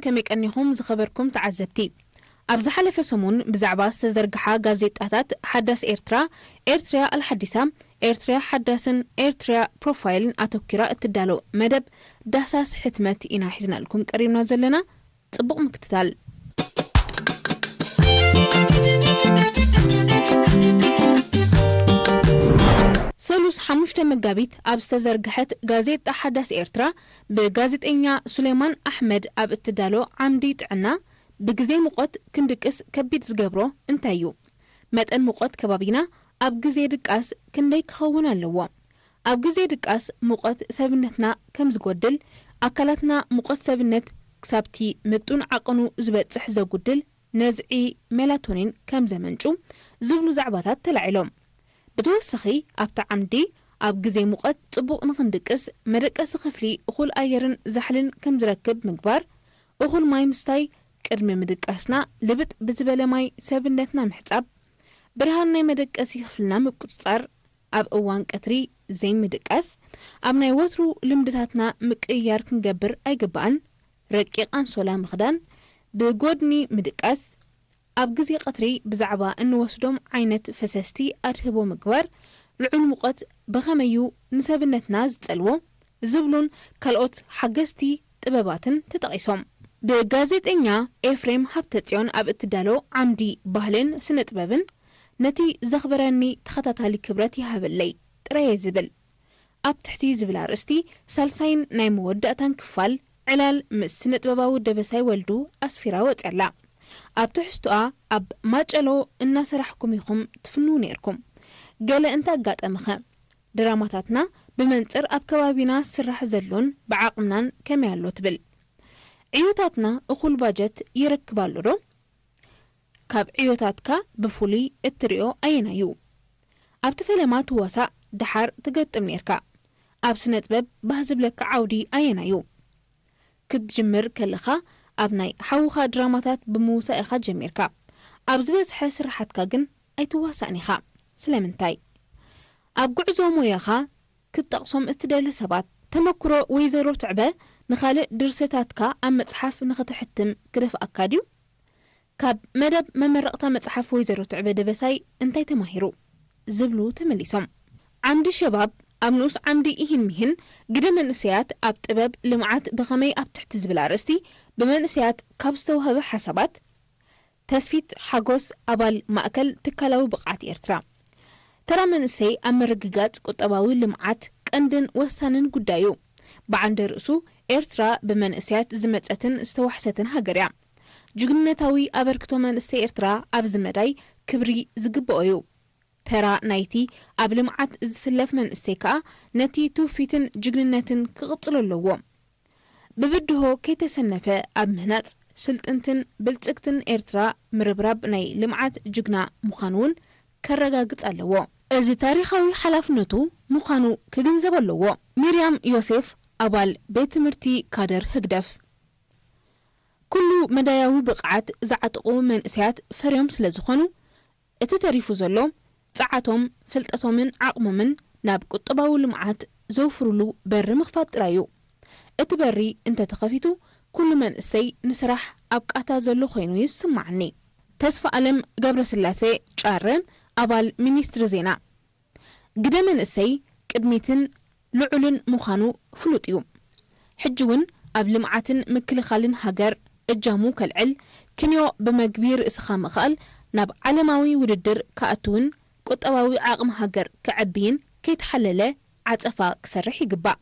ከመይ ቀኒኹም ዝኸበርኩም ተዓዘብቲ? ኣብ ዝሓለፈ ሰሙን ብዛዕባ ዝተዘርግሓ ጋዜጣታት ሓዳስ ኤርትራ፣ ኤርትርያ ኣልሓዲሳ፣ ኤርትርያ ሓዳስን ኤርትርያ ፕሮፋይልን ኣተኲራ እትዳሎ መደብ ዳህሳስ ሕትመት ኢና ሒዝናልኩም ቀሪብና ዘለና። ጽቡቕ ምክትታል። ሰሉስ ሓሙሽተ መጋቢት ኣብ ዝተዘርግሐት ጋዜጣ ሓዳስ ኤርትራ ብጋዜጠኛ ሱሌማን ኣሕመድ ኣብ እትዳሎ ዓምዲ ጥዕና፣ ብግዜ ሙቐት ክንድቅስ ከቢድ ዝገብሮ እንታይ እዩ? መጠን ሙቐት ከባቢና ኣብ ግዜ ድቃስ ክንደይ ክኸውን ኣለዎ? ኣብ ግዜ ድቃስ ሙቐት ሰብነትና ከም ዝጎድል፣ ኣካላትና ሙቐት ሰብነት ክሳብቲ ምጡን ዓቐኑ ዝበጽሕ ዘጉድል ነዝዒ ሜላቶኒን ከም ዘመንጩ ዝብሉ ዛዕባታት ተላዒሎም። ብተወሳኺ ኣብቲ ዓምዲ ኣብ ግዜ ሙቐት ጽቡቕ ንኽንድቅስ መደቀሲ ክፍሊ እኹል ኣየርን ዛሕልን ከም ዝረክብ ምግባር፣ እኹል ማይ ምስታይ፣ ቅድሚ ምድቃስና ልብጥ ብዝበለ ማይ ሰብነትና ምሕጻብ፣ ብርሃን ናይ መደቀሲ ክፍልና ምቁጽጻር፣ ኣብ እዋን ቀትሪ ዘይምድቃስ፣ ኣብ ናይ ወትሩ ልምድታትና ምቅይያር ክንገብር ኣይግባእን። ረቂቕ ኣንሶላ ምኽዳን፣ ብጎድኒ ምድቃስ፣ ኣብ ግዜ ቀትሪ ብዛዕባ እንወስዶም ዓይነት ፈሰስቲ ኣድህቦ ምግባር፣ ልዑል ሙቐት ብኸመይ እዩ ንሰብነትና ዝጸልዎ ዝብሉን ካልኦት ሓገዝቲ ጥበባትን ተጠቒሶም። ብጋዜጠኛ ኤፍሬም ሃብተጽዮን ኣብ እትዳሎ ዓምዲ ባህልን ስነ ጥበብን፣ ነቲ ዘኽበረኒ ተኸታታሊ ክብረት ይሃበለይ ጥራየ ዝብል ኣብ ትሕቲ ዝብል ኣርእስቲ ሳልሳይን ናይ መወዳእታን ክፋል ዕላል ምስ ስነ ጥበባዊ ደበሳይ ወልዱ ኣስፊራ ወጺኣላ። ኣብ ትሕዝቶኣ ኣብ ማጨሎ እናሰራሕኩም ኢኹም ትፍንዉ ነይርኩም። ገለ እንተ ኣጋጠመኸ? ድራማታትና ብመንጽር ኣብ ከባቢና ዝስራሕ ዘሎን ብዓቕምናን ከመይ ኣሎ ትብል። ዕዮታትና እኹል ባጀት ይረክብ ኣሎ ዶ? ካብ ዕዮታትካ ብፍሉይ እትሪኦ ኣየናይ እዩ? ኣብቲ ፈለማ ትዋሳእ ደሓር ትገጥም ነይርካ። ኣብ ስነ ጥበብ ባህ ዝብለካ ዓውዲ ኣየናይ እዩ? ክትጅምር ከለኻ ኣብ ናይ ሓውኻ ድራማታት ብምውሳእ ኢኻ ጀሚርካ። ኣብ ዝበዝሐ ስርሓትካ ግን ኣይትዋሳእን ኢኻ። ስለምንታይ? ኣብ ጉዕዞ ሞያኻ ክትጠቕሶም እትደሊ ሰባት። ተመክሮ ወይዘሮ ትዕበ ንኻልእ ድርሰታትካ ኣብ መጽሓፍ ንኽተሕትም ክደፍኣካ ድዩ? ካብ መደብ መመረቕታ መጽሓፍ ወይዘሮ ትዕበ ደበሳይ እንታይ ተማሂሩ? ዝብሉ ተመሊሶም። ዓምዲ ሸባብ ኣብ ንኡስ ዓምዲ ኢሂን ሚሂን ግደ መንእሰያት ኣብ ጥበብ ልምዓት ብኸመይ ኣብ ትሕቲ ዝብል ኣርእስቲ ብመንእሰያት ካብ ዝተዋህበ ሓሳባት፣ ተስፊት ሓጎስ ኣባል ማእከል ትካላዊ ብቕዓት ኤርትራ። ተራ መንእሰይ ኣብ ምርግጋጽ ቁጠባዊ ልምዓት ቀንድን ወሳንን ጉዳይ እዩ። ብዓንደ ርእሱ ኤርትራ ብመንእሰያት ዝመጸትን ዝተዋሕሰትን ሃገር እያ። ጅግንነታዊ ኣበርክቶ መንእሰይ ኤርትራ ኣብዚ መዳይ ክብሪ ዝግብኦ እዩ። ተራ ናይቲ ኣብ ልምዓት ዝስለፍ መንእሰይ ከኣ ነቲ ትውፊትን ጅግንነትን ክቕጽሎ ኣለዎ። ብብድሆ ከይተሰነፈ ኣብ ምህናጽ ስልጥንትን ብልጽግትን ኤርትራ ምርብራብ ናይ ልምዓት ጅግና ምዃኑ እውን ከረጋግጽ ኣለዎ። እዚ ታሪኻዊ ሓላፍነቱ ምዃኑ ክግንዘብ ኣለዎ። ሚርያም ዮሴፍ፣ ኣባል ቤት ትምህርቲ ካደር ህግደፍ። ኩሉ መዳያዊ ብቕዓት ዝዓጠቑ መንእሰያት ፈርዮም ስለ ዝኾኑ፣ እቲ ተሪፉ ዘሎ ጸዓቶም፣ ፍልጠቶምን ዓቕሞምን ናብ ቁጠባዊ ልምዓት ዘውፍሩሉ በሪ ምኽፋት ጥራይ እዩ። እቲ በሪ እንተተኸፊቱ፣ ኩሉ መንእሰይ ንስራሕ ኣብ ቃታ ዘሎ ኮይኑ እዩ ዝስምዓኒ። ተስፋ ኣለም ገብረስላሴ ጫረ፣ ኣባል ሚኒስትሪ ዜና። ግደ መንእሰይ ቅድሚትን ልዑልን ምዃኑ ፍሉጥ እዩ። ሕጂ እውን ኣብ ልምዓትን ምክልኻልን ሃገር እጃሙ ከልዕል፣ ክንዮ ብመግቢ ርእስኻ ምኽኣል፣ ናብ ዓለማዊ ውድድር ክኣትውን፣ ቁጠባዊ ዓቕሚ ሃገር ከዐብይን ከይተሓለለ ዓጸፋ ክሰርሕ ይግባእ።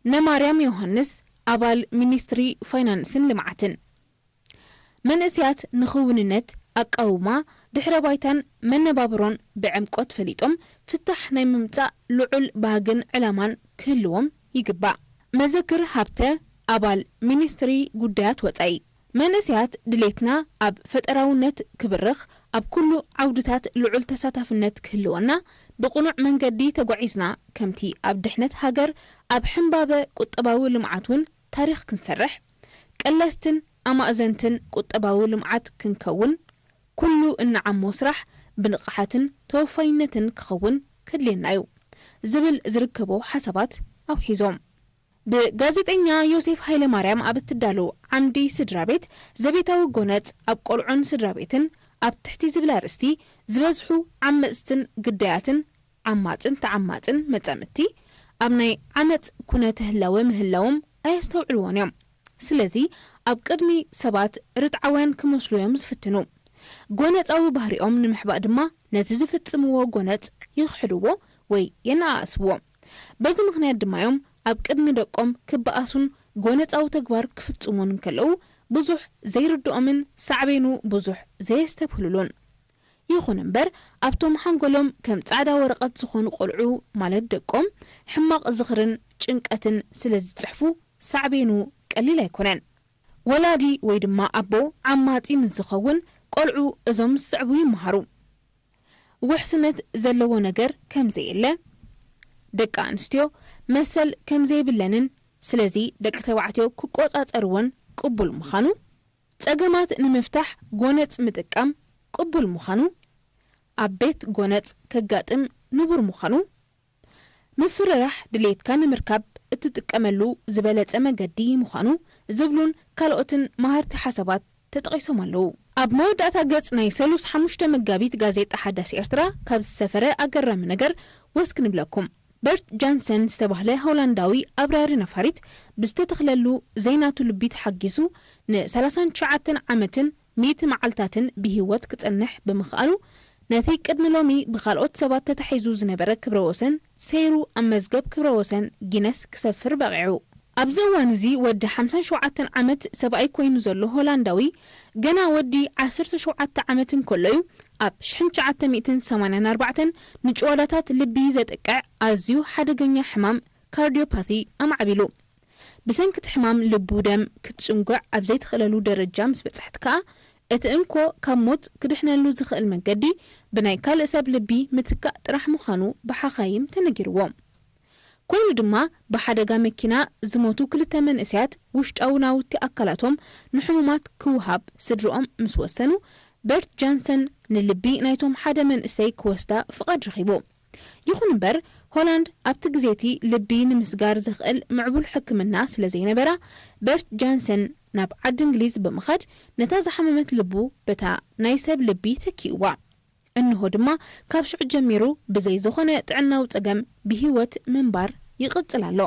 ነማርያም ዮሃንስ፣ ኣባል ሚኒስትሪ ፋይናንስን ልምዓትን። መንእሰያት ንኽውንነት፣ ኣቃውማ፣ ድሕረ ባይታን መነባብሮን ብዕምቆት ፈሊጦም ፍታሕ ናይ ምምጻእ ልዑል ባህግን ዕላማን ክህልዎም ይግባእ። መዘክር ሃብተ፣ ኣባል ሚኒስትሪ ጉዳያት ወጻኢ። መንእሰያት ድሌትና ኣብ ፈጠራውነት ክብርኽ፣ ኣብ ኩሉ ዓውድታት ልዑል ተሳታፍነት ክህልወና፣ ብቕኑዕ መንገዲ ተጓዒዝና ከምቲ ኣብ ድሕነት ሃገር ኣብ ሕምባበ ቁጠባዊ ልምዓት እውን ታሪኽ ክንሰርሕ፣ ቀለስትን ኣማእዘንትን ቁጠባዊ ልምዓት ክንከውን፣ ኩሉ እንዓሞ ስራሕ ብንቕሓትን ተወፋይነትን ክኸውን ከድልየና እዩ ዝብል ዝርከቦ ሓሳባት ኣውሒዞም። ብጋዜጠኛ ዮሴፍ ሃይለማርያም ኣብ እትዳሎ ዓምዲ ስድራ ቤት፣ ዘቤታዊ ጎነጽ ኣብ ቆልዑን ስድራ ቤትን ኣብ ትሕቲ ዝብል ኣርእስቲ፣ ዝበዝሑ ዓመጽትን ግዳያትን፣ ዓማጽን ተዓማጽን መጻምድቲ፣ ኣብ ናይ ዓመጽ ኩነተ ህላወ ምህላዎም ኣየስተውዕልዎን እዮም። ስለዚ፣ ኣብ ቅድሚ ሰባት ርትዓውያን ክመስሉ እዮም ዝፍትኑ። ጎነጻዊ ባህሪኦም ንምሕባእ ድማ፣ ነቲ ዝፍጽምዎ ጎነጽ ይኽሕድዎ ወይ የነኣእስዎ። በዚ ምኽንያት ድማ እዮም ኣብ ቅድሚ ደቆም ክበኣሱን ጎነጻዊ ተግባር ክፍጽሙን እንከለዉ፣ ብዙሕ ዘይርድኦምን ሳዕቤኑ ብዙሕ ዘየስተብህሉሉን። ይኹን እምበር፣ ኣብቶም ሓንጎሎም ከም ጻዕዳ ወረቐት ዝኾኑ ቆልዑ፣ ማለት ደቆም፣ ሕማቕ ዝኽርን ጭንቀትን ስለ ዝጽሕፉ፣ ሳዕቤኑ ቀሊል ኣይኮነን። ወላዲ ወይ ድማ ኣቦ ዓማጺ ምስ ዝኸውን፣ ቆልዑ እዞም ዝስዕቡ ይመሃሩ። ውሕስነት ዘለዎ ነገር ከም ዘየለ፣ ደቂ ኣንስትዮ መሰል ከም ዘይብለንን፣ ስለዚ ደቂ ተባዕትዮ ክቆጻጸርወን ቅቡል ምዃኑ፣ ጸገማት ንምፍታሕ ጎነጽ ምጥቃም ቅቡል ምዃኑ፣ ኣብ ቤት ጎነጽ ከጋጥም ንቡር ምዃኑ፣ ምፍርራሕ ድሌትካ ንምርካብ እትጥቀመሉ ዝበለጸ መገዲ ምዃኑ ዝብሉን ካልኦትን መሃርቲ ሓሳባት ተጠቒሶም ኣለዉ። ኣብ መወዳእታ ገጽ ናይ ሰሉስ ሓሙሽተ መጋቢት ጋዜጣ ሓዳስ ኤርትራ ካብ ዝሰፈረ ኣገራሚ ነገር ወስ ክንብለኩም። በርት ጃንሰን ዝተባህለ ሆላንዳዊ ኣብራሪ ነፋሪት ብዝተተኽለሉ ዘይናቱ ልቢ ተሓጊሱ ን ሰላሳን ትሽዓተን ዓመትን ሚእቲ መዓልታትን ብህይወት ክጸንሕ ብምኽኣሉ፣ ነቲ ቅድሚ ሎሚ ብኻልኦት ሰባት ተታሒዙ ዝነበረ ክብረ ወሰን ሰይሩ ኣብ መዝገብ ክብረ ወሰን ጊነስ ክሰፍር በቒዑ። ኣብዚ እዋን እዚ ወዲ ሓምሳን ሸውዓተን ዓመት ሰብኣይ ኮይኑ ዘሎ ሆላንዳዊ፣ ገና ወዲ ዓሰርተ ሸውዓተ ዓመት እንከሎ እዩ ኣብ ሽሕን ትሽዓተ ሚእትን ሰማንያን ኣርባዕተን ንጭዋዳታት ልቢ ዘጥቅዕ ኣዝዩ ሓደገኛ ሕማም ካርዲዮፓቲ ኣማዕቢሉ። ብሰንኪ እቲ ሕማም ልቡ ደም ክትጭንጉዕ ኣብ ዘይትኽእለሉ ደረጃ ምስ በጽሐት ከኣ፣ እቲ እንኮ ካብ ሞት ክድሕነሉ ዝኽእል መንገዲ ብናይ ካልእ ሰብ ልቢ ምትካእ ጥራሕ ምዃኑ ብሓኻይም ተነጊርዎ። ኮይኑ ድማ፣ ብሓደጋ መኪና ዝሞቱ ክልተ መንእሰያት ውሽጣዊ ናውቲ ኣካላቶም ንሕሙማት ክወሃብ ስድርኦም ምስ ወሰኑ፣ በርት ጃንሰን ንልቢ ናይቶም ሓደ መንእሰይ ክወስዳ ፍቓድ ረኺቡ። ይኹን እምበር፣ ሆላንድ ኣብቲ ግዜ እቲ ልቢ ንምስጋር ዘኽእል ምዕቡል ሕክምና ስለ ዘይነበራ፣ በርት ጃንሰን ናብ ዓዲ እንግሊዝ ብምኻድ ነታ ዝሓመመት ልቡ በታ ናይ ሰብ ልቢ ተኪእዋ። እንሆ ድማ ካብ ሽዑ ጀሚሩ ብዘይ ዝኾነ ጥዕናዊ ጸገም ብህይወት ምንባር ይቕጽል ኣሎ።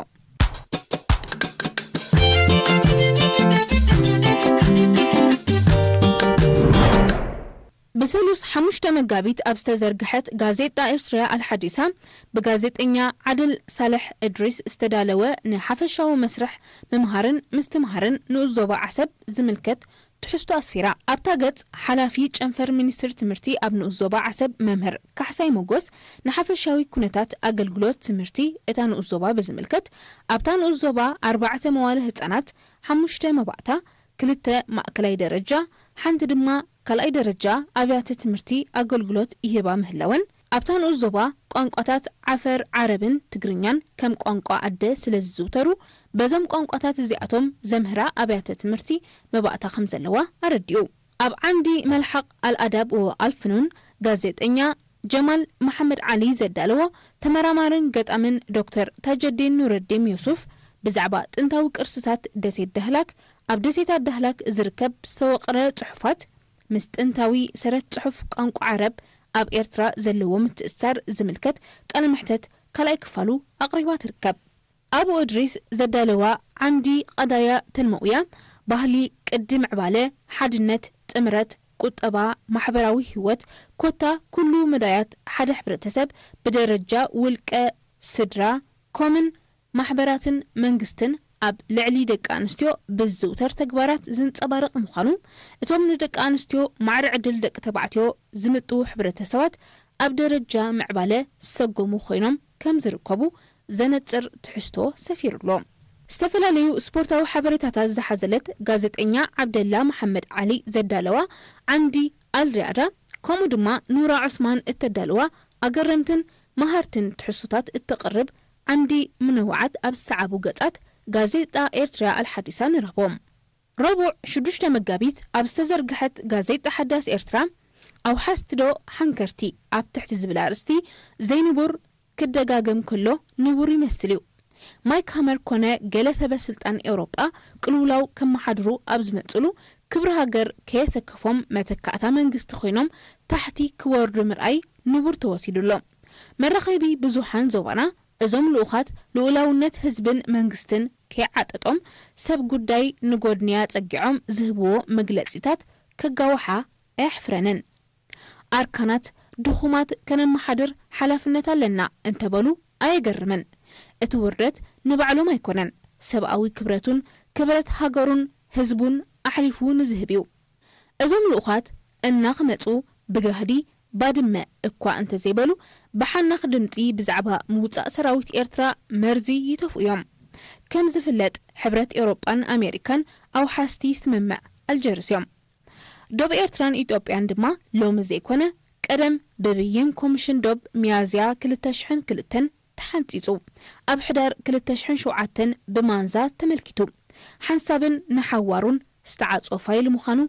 ብሰሉስ ሓሙሽተ መጋቢት ኣብ ዝተዘርግሐት ጋዜጣ ኤርትርያ ኣልሓዲሳ፣ ብጋዜጠኛ ዓድል ሳልሕ እድሪስ ዝተዳለወ ንሓፈሻዊ መስርሕ ምምሃርን ምስትምሃርን ንኡስ ዞባ ዓሰብ ዝምልከት ትሕዝቶ ኣስፊራ። ኣብታ ገጽ፣ ሓላፊ ጨንፈር ሚኒስትሪ ትምህርቲ ኣብ ንኡስ ዞባ ዓሰብ መምህር ካሕሳይ ሞጎስ፣ ንሓፈሻዊ ኩነታት ኣገልግሎት ትምህርቲ እታ ንኡስ ዞባ ብዝምልከት፣ ኣብታ ንኡስ ዞባ ኣርባዕተ መዋለ ህጻናት፣ ሓሙሽተ መባእታ፣ ክልተ ማእከላይ ደረጃ፣ ሓንቲ ድማ ካልኣይ ደረጃ ኣብያተ ትምህርቲ ኣገልግሎት ይህባ ምህላወን፣ ኣብታ ንኡስ ዞባ ቋንቋታት ዓፈር፣ ዓረብን ትግርኛን ከም ቋንቋ ኣደ ስለ ዝዝውተሩ፣ በዞም ቋንቋታት እዚኣቶም ዘምህራ ኣብያተ ትምህርቲ መባእታ ከም ዘለዋ ኣረዲኡ። ኣብ ዓምዲ መልሓቕ ኣልኣዳብ ወኣልፍኑን፣ ጋዜጠኛ ጀማል መሓመድ ዓሊ ዘዳለዎ፣ ተመራማርን ገጣምን ዶክተር ታጀዲን ኑረዲን ዮሱፍ ብዛዕባ ጥንታዊ ቅርስታት ደሴት ዳህላክ፣ ኣብ ደሴታት ዳህላክ ዝርከብ ዝተወቕረ ጽሑፋት፣ ምስ ጥንታዊ ሰረት ጽሑፍ ቋንቋ ዓረብ ኣብ ኤርትራ ዘለዎ ምትእስሳር ዝምልከት ቃለ መሕተት ካልኣይ ክፋሉ ኣቕሪባ ትርከብ። ኣቡ እድሪስ ዘዳለዋ ዓምዲ ቀዳያ ተልመኡያ፣ ባህሊ፣ ቅዲ ምዕባለ፣ ሓድነት፣ ጥምረት፣ ቁጠባ፣ ማሕበራዊ ህይወት፣ ኮታ ኩሉ መዳያት ሓደ ሕብረተሰብ ብደረጃ ውልቀ፣ ስድራ፣ ኮምን ማሕበራትን መንግስትን ኣብ ልዕሊ ደቂ ኣንስትዮ ብዝዝውተር ተግባራት ዝንጸባረቕ ምዃኑ፣ እቶም ንደቂ ኣንስትዮ ማዕረ ዕድል ደቂ ተባዕትዮ ዝምጥዉ ሕብረተሰባት ኣብ ደረጃ ምዕባለ ዝሰጎሙ ኮይኖም ከም ዝርከቡ ዘነጽር ትሕዝቶ ሰፊሩ ኣሎ። ዝተፈላለዩ ስፖርታዊ ሓበሬታታት ዝሓዘለት ጋዜጠኛ ዓብደላ መሓመድ ዓሊ ዘዳለዋ ዓምዲ ኣልሪያዳ፣ ከምኡ ድማ ኑራ ዑስማን እተዳለዋ ኣገረምትን መሃርትን ትሕዝቶታት እተቕርብ ዓምዲ ምንውዓት ኣብ ዝሰዓቡ ገጻት ጋዜጣ ኤርትርያ ኣልሓዲሳ ንረኽቦም። ረቡዕ ሽዱሽተ መጋቢት ኣብ ዝተዘርግሐት ጋዜጣ ሓዳስ ኤርትራ፣ ኣውሓስቲ ዶ ሓንከርቲ ኣብ ትሕቲ ዝብል ኣርእስቲ፣ ዘይንቡር ክደጋገም ከሎ ንቡር ይመስል እዩ። ማይክ ሃመር ኮነ ገለ ሰበ ስልጣን ኤውሮጳ ቅልውላው ከመሓድሩ ኣብ ዝመጽሉ፣ ክብሪ ሃገር ከየሰከፎም መተካእታ መንግስቲ ኮይኖም ታሕቲ ክወርዱ ምርኣይ ንቡር ተወሲዱ ኣሎ። መራኸቢ ብዙሓን ዞባና፣ እዞም ልኡኻት ልኡላውነት ህዝብን መንግስትን ከይዓጠጦም፣ ሰብ ጉዳይ ንጎድንያ ጸጊዖም ዝህብዎ መግለጺታት ከጋውሓ ኣየሕፍረንን። ኣርካናት ድኹማት ከነመሓድር ሓላፍነት ኣለና እንተበሉ ኣየገርምን። እቲ ውርደት ንባዕሎም ኣይኮነን፣ ሰብኣዊ ክብረቱን ክብረት ሃገሩን ህዝቡን ኣሕሊፉ ንዝህብ እዩ። እዞም ልኡኻት እናኽመጹ ብጋህዲ ባድመ እኳ እንተዘይበሉ፣ ብሓናኽ ድምጺ ብዛዕባ ምውጻእ ሰራዊት ኤርትራ መርዚ ይተፍኡ እዮም። ከም ዝፍለጥ፣ ሕብረት ኤውሮጳን ኣሜሪካን ኣውሓስቲ ስምምዕ ኣልጀርስ እዮም። ዶብ ኤርትራን ኢትዮጵያን ድማ ሎሚ ዘይኮነ፣ ቀደም ብብይን ኮሚሽን ዶብ ሚያዝያ ክልተ ሽሕን ክልተን ተሓንጺጹ፣ ኣብ ሕዳር ክልተ ሽሕን ሸውዓተን ብማንዛ ተመልኪቱ፣ ሓንሳብን ንሓዋሩን ዝተዓጽወ ፋይል ምዃኑ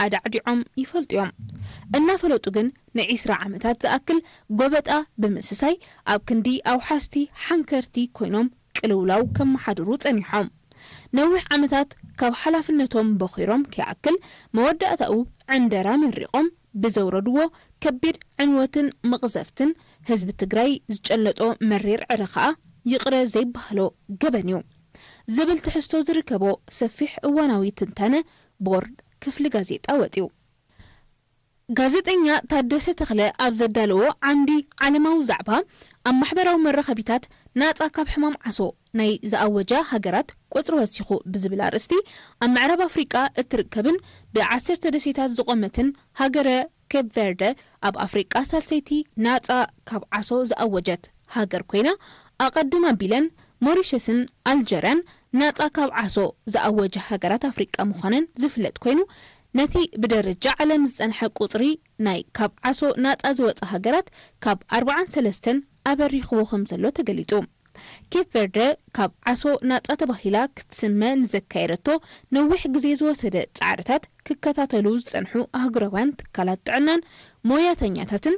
ኣዳዕዲዖም ይፈልጡ እዮም። እናፈለጡ ግን ንዒስራ ዓመታት ዝኣክል ጎበጣ ብምስሳይ፣ ኣብ ክንዲ ኣውሓስቲ ሓንከርቲ ኮይኖም ቅልውላው ከመሓድሩ ጸኒሖም። ነዊሕ ዓመታት ካብ ሓላፍነቶም በኺሮም ከይኣክል፣ መወዳእታኡ ዕንደራ መሪቖም ብዘውረድዎ ከቢድ ዕንወትን መቕዘፍትን፣ ህዝቢ ትግራይ ዝጨለጦ መሪር ዕረ ኸኣ ይቕረ ዘይበሃሎ ገበን እዩ ዝብል ትሕዝቶ ዝርከቦ ሰፊሕ እዋናዊ ትንታነ ቦርድ ክፍሊ ጋዜጣ ወጺኡ። ጋዜጠኛ ታደሰ ተኽለ ኣብ ዘዳለዎ ዓምዲ ዓለማዊ ዛዕባ፣ ኣብ ማሕበራዊ መራኸቢታት ናጻ ካብ ሕማም ዓሶ ናይ ዝኣወጃ ሃገራት ቁጽሪ ወሲኹ ብዝብል ኣርእስቲ፣ ኣብ ምዕራብ ኣፍሪቃ እትርከብን ብዓሰርተ ደሴታት ዝቖመትን ሃገረ ኬፕ ቨርደ፣ ኣብ ኣፍሪቃ ሳልሰይቲ ናጻ ካብ ዓሶ ዝኣወጀት ሃገር ኮይና፣ ኣቐድም ኣቢለን ሞሪሸስን ኣልጀርያን ናጻ ካብ ዓሶ ዝኣወጃ ሃገራት ኣፍሪቃ ምዃነን ዝፍለጥ ኮይኑ፣ ነቲ ብደረጃ ዓለም ዝጸንሐ ቁጽሪ ናይ ካብ ዓሶ ናጻ ዝወጻ ሃገራት ካብ ኣርባዓን ሰለስተን ኣበሪኽዎ ከም ዘሎ ተገሊጹ። ኬፕ ቨርደ ካብ ዓሶ ናጻ ተባሂላ ክትስመ ንዘካየደቶ ነዊሕ ግዜ ዝወሰደ ጻዕርታት ክከታተሉ ዝጸንሑ ኣህጉራውያን ትካላት ጥዕናን ሞያተኛታትን፣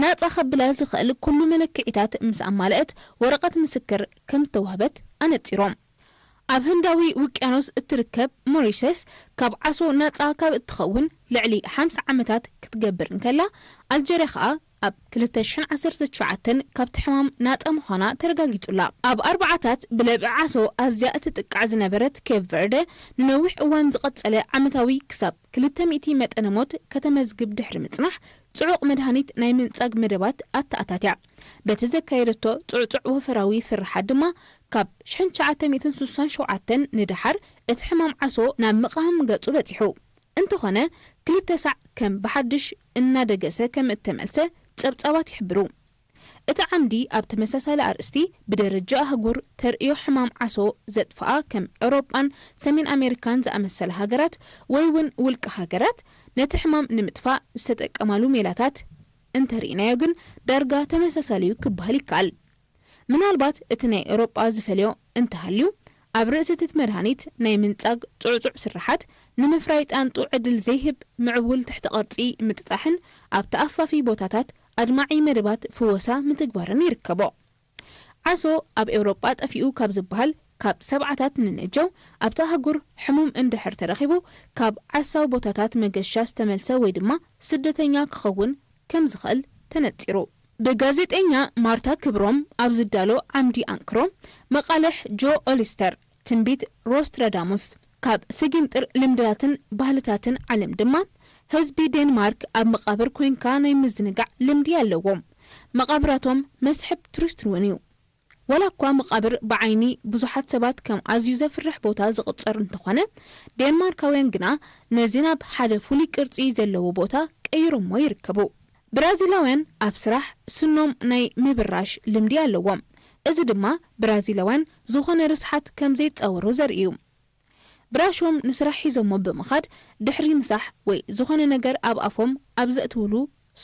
ናጻ ከብላ ዝኽእል ኩሉ መለክዒታት ምስ ኣማልአት፣ ወረቐት ምስክር ከም ዝተዋህበት ኣነጺሮም። ኣብ ህንዳዊ ውቅያኖስ እትርከብ ሞሪሸስ ካብ ዓሶ ናጻ ካብ እትኸውን ልዕሊ ሓምሳ ዓመታት ክትገብር እንከላ፣ ኣልጀርያ ኸኣ ኣብ ክልተ ሽሕን ዓሰርተ ትሽዓተን ካብቲ ሕማም ናጻ ምዃና ተረጋጊጹላ። ኣብ ኣርባዓታት ብለብዒ ዓሶ ኣዝያ እትጥቃዕ ዝነበረት ኬፕ ቨርደ፣ ንነዊሕ እዋን ዝቐጸለ ዓመታዊ ክሳብ ክልተ ሚእቲ መጠነ ሞት ከተመዝግብ ድሕሪ ምጽናሕ፣ ጽዑቕ መድሃኒት ናይ ምንጻግ መደባት ኣተኣታትያ። በቲ ዘካየደቶ ጽዕጹዕ ወፈራዊ ስርሓት ድማ፣ ካብ ሽሕን ትሽዓተ ሚእትን ስሳን ሸውዓተን ንደሓር እቲ ሕማም ዓሶ ናብ ምቕሃም ገጹ በጺሑ። እንተኾነ፣ ክልተ ሳዕ ከም ብሓድሽ እናደገሰ ከም እተመልሰ ጸብጻባት ይሕብሩ። እቲ ዓምዲ ኣብ ተመሳሳሊ ኣርእስቲ፣ ብደረጃ ኣህጉር ተርእዮ ሕማም ዓሶ ዘጥፍኣ ከም ኤውሮጳን ሰሜን ኣሜሪካን ዝኣመሰላ ሃገራት፣ ወይ እውን ውልቀ ሃገራት፣ ነቲ ሕማም ንምጥፋእ ዝተጠቀማሉ ሜላታት እንተርኢናዮ ግን፣ ዳርጋ ተመሳሳሊ እዩ ክበሃል ይከኣል። ምናልባት እቲ ናይ ኤውሮጳ ዝፈልዮ እንተሃልዩ፣ ኣብ ርእሲ እቲ መድሃኒት ናይ ምንጻግ ጽዑጹዕ ስርሓት፣ ንምፍራይ ጣንጡ ዕድል ዘይህብ ምዕቡል ትሕቲ ቅርጺ ምጥጣሕን ኣብ ተኣፋፊ ቦታታት ኣድማዒ መደባት ፍወሳ ምትግባርን ይርከቦ። ዓሶ ኣብ ኤውሮጳ ጠፊኡ ካብ ዝበሃል ካብ ሰብዓታት ንነጀው፣ ኣብታ ኣህጉር ሕሙም እንድሕር ተረኺቡ፣ ካብ ዓሳው ቦታታት መገሻ ዝተመልሰ ወይ ድማ ስደተኛ ክኸውን ከም ዝኽእል ተነጺሩ። ብጋዜጠኛ ማርታ ክብሮም ኣብ ዝዳሎ ዓምዲ ኣንክሮ፣ መቓልሕ ጆ ኦሊስተር፣ ትንቢት ሮስትራዳሙስ፣ ካብ ስጊንጥር ልምድታትን ባህልታትን ዓለም ድማ፣ ህዝቢ ዴንማርክ ኣብ መቓብር ኮይንካ ናይ ምዝንጋዕ ልምዲ ኣለዎም። መቓብራቶም መስሕብ ቱሪስት እውን እዩ። ዋላ እኳ መቓብር ብዓይኒ ብዙሓት ሰባት ከም ኣዝዩ ዘፍርሕ ቦታ ዝቑጸር እንተኾነ፣ ዴንማርካውያን ግና ነዚ ናብ ሓደ ፍሉይ ቅርጺ ዘለዎ ቦታ ቀይሮሞ ይርከቡ። ብራዚላውያን ኣብ ስራሕ ስኖም ናይ ምብራሽ ልምዲ ኣለዎም። እዚ ድማ ብራዚላውያን ዝኾነ ርስሓት ከም ዘይጻወሩ ዘርኢ እዩ። ብራሾም ንስራሕ ሒዞሞ ብምኻድ፣ ድሕሪ ምሳሕ ወይ ዝኾነ ነገር ኣብ ኣፎም ኣብ ዘእትውሉ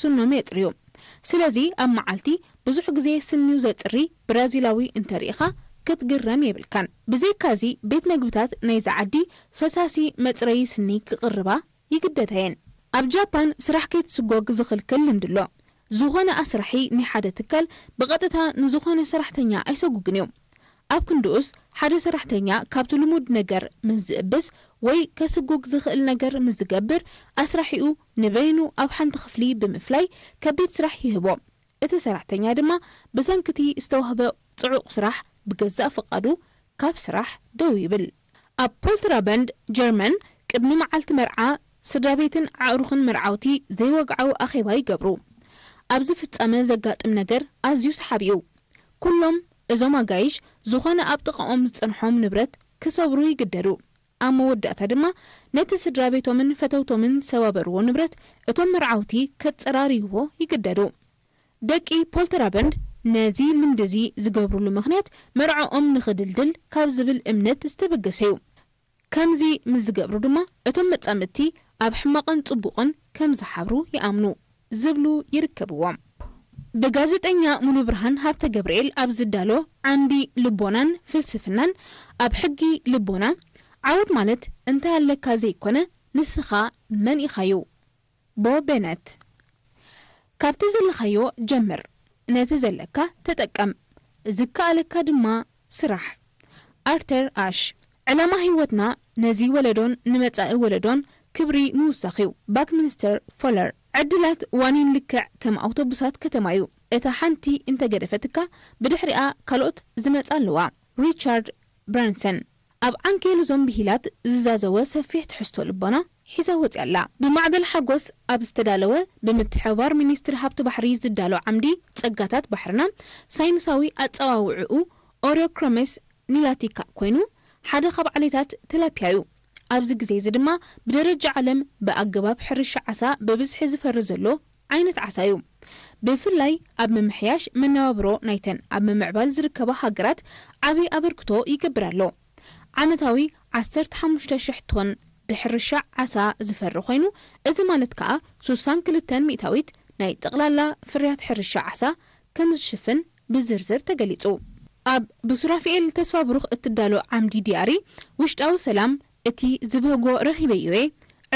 ስኖም የጽርዩ። ስለዚ ኣብ መዓልቲ ብዙሕ ግዜ ስኒኡ ዘጽሪ ብራዚላዊ እንተርኢኻ ክትግረም የብልካን። ብዘይካዚ ቤት መግብታት ናይዚ ዓዲ ፈሳሲ መጽረዪ ስኒ ክቕርባ ይግደዳ እየን። ኣብ ጃፓን ስራሕ ከይትስጎግ ዝኽልክል ልምዲ ኣሎ። ዝኾነ ኣስራሒ ናይ ሓደ ትካል ብቐጥታ ንዝኾነ ሰራሕተኛ ኣይሰጉግን እዩ። ኣብ ክንድኡስ ሓደ ሰራሕተኛ ካብቲ ልሙድ ነገር ምስ ዝእብስ ወይ ከስጉግ ዝኽእል ነገር ምስ ዝገብር ኣስራሒኡ ንበይኑ ኣብ ሓንቲ ክፍሊ ብምፍላይ ከቢድ ስራሕ ይህቦ። እቲ ሰራሕተኛ ድማ ብሰንክቲ ዝተዋህበ ጽዑቕ ስራሕ ብገዛእ ፍቓዱ ካብ ስራሕ ደው ይብል። ኣብ ፖልትራበንድ ጀርመን ቅድሚ መዓልቲ መርዓ ስድራ ቤትን ኣዕሩኽን መርዓውቲ ዘይወግዓዊ ኣኼባ ይገብሩ። ኣብ ዝፍጸመ ዘጋጥም ነገር ኣዝዩ ሰሓቢ እዩ። ኩሎም እዞም ኣጋይሽ ዝኾነ ኣብ ጥቓኦም ዝጸንሖም ንብረት ክሰብሩ ይግደዱ። ኣብ መወዳእታ ድማ ነቲ ስድራ ቤቶምን ፈተውቶምን ሰባበርዎ ንብረት እቶም መርዓውቲ ከጸራርይዎ ይግደዱ። ደቂ ፖልተራበንድ ነዚ ልምዲ እዚ ዝገብሩሉ ምኽንያት መርዓኦም ንኽድልድል ካብ ዝብል እምነት ዝተበገሰ እዩ። ከምዚ ምስ ዝገብሩ ድማ እቶም መጻምድቲ ኣብ ሕማቕን ጽቡቕን ከም ዝሓብሩ ይኣምኑ ዝብሉ ይርከብዎም። ብጋዜጠኛ ሙሉ ብርሃን ሃብተ ገብርኤል ኣብ ዝዳሎ ዓምዲ ልቦናን ፍልስፍናን ኣብ ሕጊ ልቦና ዓወት ማለት እንታይ ኣለካ ዘይኮነ ንስኻ መን ኢኻዩ። ቦ ቤነት ካብቲ ዘለኻዮ ጀምር፣ ነቲ ዘለካ ተጠቀም፣ ዝከኣለካ ድማ ስራሕ። ኣርተር ኣሽ ዕላማ ህይወትና ነዚ ወለዶን ንመጻኢ ወለዶን ክብሪ ምውሳኽ እዩ። ባክሚንስተር ፎለር ዕድላት ዋኒን ልክዕ ከም ኣውቶቡሳት ከተማ እዩ። እታ ሓንቲ እንተገደፈትካ ብድሕሪኣ ካልኦት ዝመጻ ኣለዋ። ሪቻርድ ብራንሰን ኣብ ዓንኬል እዞም ብሂላት ዝዛዘወ ሰፊሕ ትሕዝቶ ልቦና ሒዛ ወጽያ ኣላ። ብማዕበል ሓጎስ ኣብ ዝተዳለወ ብምትሕብባር ሚኒስትሪ ሃብቲ ባሕሪ ዝዳሎ ዓምዲ ጸጋታት ባሕርና ሳይንሳዊ ኣጸዋውዕኡ ኦሪዮክሮሜስ ኒላቲካ ኮይኑ ሓደ ካብ ዓሌታት ቲላፒያ እዩ። ኣብዚ ግዜ እዚ ድማ ብደረጃ ዓለም ብኣገባብ ሕርሻ ዓሳ ብብዝሒ ዝፈሪ ዘሎ ዓይነት ዓሳ እዩ። ብፍላይ ኣብ ምምሕያሽ መነባብሮ ናይተን ኣብ ምምዕባል ዝርከባ ሃገራት ዓቢ ኣበርክቶ ይገብር ኣሎ። ዓመታዊ ዓሰርተ ሓሙሽተ ሽሕ ቶን ብሕርሻ ዓሳ ዝፈሪ ኮይኑ፣ እዚ ማለት ከኣ ሱሳን ክልተን ሚእታዊት ናይ ጠቕላላ ፍርያት ሕርሻ ዓሳ ከም ዝሽፍን ብዝርዝር ተገሊጹ። ኣብ ብሱራፊኤል ተስፋ ብሩኽ እትዳሎ ዓምዲ ዲያሪ ውሽጣዊ ሰላም እቲ ዝብህጎ ረኺበዮ እየ፣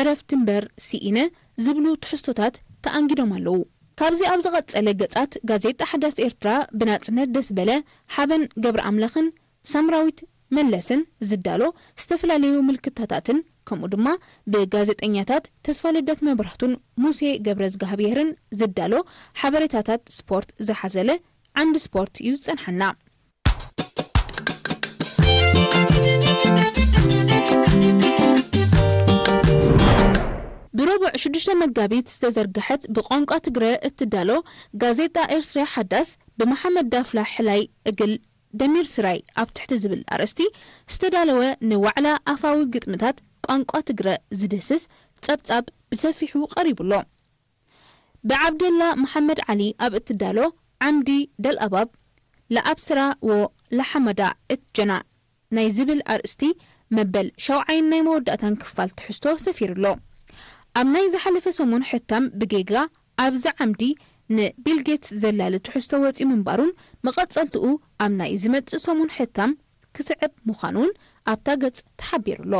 ዕረፍቲ እምበር ስኢነ ዝብሉ ትሕዝቶታት ተኣንጊዶም ኣለዉ። ካብዚ ኣብ ዝቐጸለ ገጻት ጋዜጣ ሓዳስ ኤርትራ ብናጽነት ደስበለ፣ ሓበን ገብረኣምላኽን ሳምራዊት መለስን ዝዳሎ ዝተፈላለዩ ምልክታታትን ከምኡ ድማ ብጋዜጠኛታት ተስፋልደት መብራህቱን ሙሴ ገብረዝጋህብሔርን ዝዳሎ ሓበሬታታት ስፖርት ዝሓዘለ ዓንዲ ስፖርት እዩ ዝጸንሓና። ብረቡዕ ሽዱሽተ መጋቢት ዝተዘርግሐት ብቋንቋ ትግረ እትዳሎ ጋዜጣ ኤርትርያ ሓዳስ ብመሓመድ ዳፍላ ሕላይ እግል ደሚር ስራይ ኣብ ትሕቲ ዝብል ኣርእስቲ ዝተዳለወ ንዋዕላ ኣፋዊ ግጥምታት ቋንቋ ትግረ ዝድህስስ ጸብጻብ ብሰፊሑ ቀሪቡ ኣሎ። ብዓብደላ መሓመድ ዓሊ ኣብ እትዳሎ ዓምዲ ደልኣባብ ለኣብስራ ወ ለሓመዳ እትጀና ናይ ዝብል ኣርእስቲ መበል ሻውዓይን ናይ መወዳእታን ክፋል ትሕዝቶ ሰፊሩ ኣሎ። ኣብ ናይ ዝሓለፈ ሰሙን ሕታም ብጌጋ ኣብዚ ዓምዲ ንቢል ጌትስ ዘላሊ ትሕዝቶ ወጺኡ ምንባሩን መቐጸልትኡ ኣብ ናይ ዝመጽእ ሰሙን ሕታም ክስዕብ ምዃኑን ኣብታ ገጽ ተሓቢሩ ኣሎ።